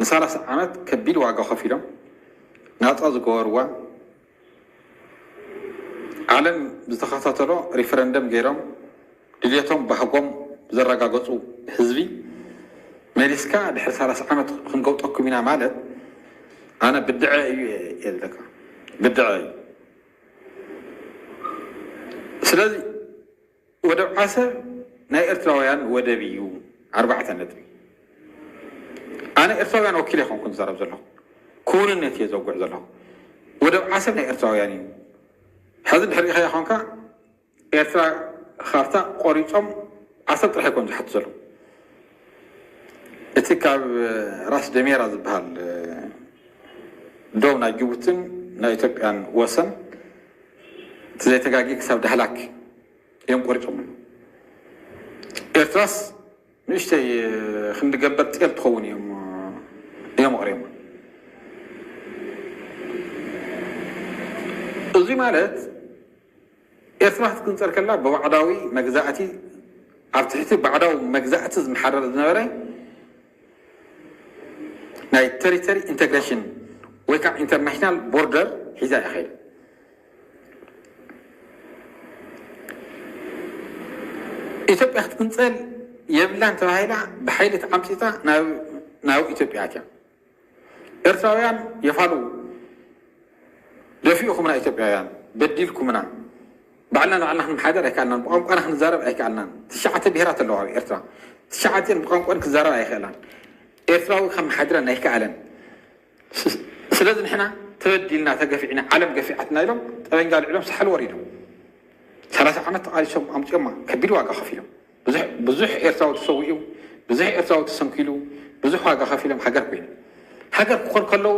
ንሰላሳ ዓመት ከቢድ ዋጋ ከፊሎም ናፃ ዝገበርዋ፣ ዓለም ዝተኸታተሎ ሪፈረንደም ገይሮም ድልየቶም ባህጎም ዘረጋገፁ ህዝቢ መሊስካ ድሕሪ ሰላሳ ዓመት ክንገውጠኩም ኢና ማለት ኣነ ብድዐ እዩ የለካ ብድዐ እዩ። ስለዚ ወደብ ዓሰብ ናይ ኤርትራውያን ወደብ እዩ። ኣርባዕተ ነጥቢ። ኣነ ኤርትራውያን ወኪል ኣይኮንኩን ዝዛረብ ዘለኹ፣ ክውንነት እየ ዘጉዕ ዘለኹ። ወደብ ዓሰብ ናይ ኤርትራውያን እዩ። ሕዚ ድሕሪ ኢኸ ይኾንካ ኤርትራ ካርታ ቆሪጾም ዓሰብ ጥራሕ ኣይኮን ዝሓቱ ዘለዉ። እቲ ካብ ራስ ደሜራ ዝበሃል ደው ናይ ጅቡትን ናይ ኢትዮጵያን ወሰን እቲ ዘይተጋጊ ክሳብ ዳህላክ እዮም ቆሪጾም። ኤርትራስ ንእሽተይ ክንዲ ገበር ጤል ትኸውን እዮም እዮም ኣቕሪቦም። እዚ ማለት ኤርትራ ክትግንጸል ከላ ብባዕዳዊ መግዛእቲ ኣብ ትሕቲ ባዕዳዊ መግዛእቲ ዝመሓደር ዝነበረ ናይ ቴሪቶሪ ኢንተግሬሽን ወይ ከዓ ኢንተርናሽናል ቦርደር ሒዛ እያ ኸይዳ። ኢትዮጵያ ክትግንፀል የብላን ተባሂላ ብሓይሊ ተዓምፂፃ ናብ ናብ ኢትዮጵያ ኣትያ። ኤርትራውያን የፋሉ ደፊኡኹምና ኢትዮጵያውያን በዲልኩምና። ባዕልና ንባዕልና ክንመሓደር ኣይከኣልናን፣ ብቋንቋና ክንዛረብ ኣይከኣልናን። ትሽዓተ ብሄራት ኣለዋ ኣብ ኤርትራ። ትሽዓተን ብቋንቋን ክዛረብ ኣይኽእላን። ኤርትራዊ ከመሓድረን ኣይከኣለን። ስለዚ ንሕና ተበዲልና ተገፊዕና ዓለም ገፊዓትና ኢሎም ጠበንጃ ልዕሎም ሳሕል ወሪዶም ሰላሳ ዓመት ተቓሊሶም ኣምፅኦማ ከቢድ ዋጋ ከፊሎም ብዙሕ ኤርትራዊ ተሰዊኡ፣ ብዙሕ ኤርትራዊ ተሰንኪሉ፣ ብዙሕ ዋጋ ከፊሎም ሃገር ኮይኖም። ሃገር ክኾን ከለዉ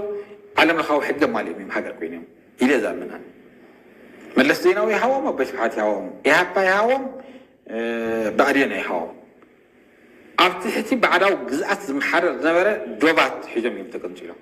ዓለም ለኻዊ ሕገ ማልኦም እዮም ሃገር ኮይኖም ኢለ ዝኣምን ኣነ። መለስ ዜናዊ ይሃዎም፣ ኣቦይ ስብሓት ይሃዎም፣ ኢህኣፓ ይሃዎም፣ ብኣዴን ኣይሃዎም። ኣብ ትሕቲ ባዕዳዊ ግዝኣት ዝመሓረር ዝነበረ ዶባት ሒዞም እዮም ተገንፂሎም።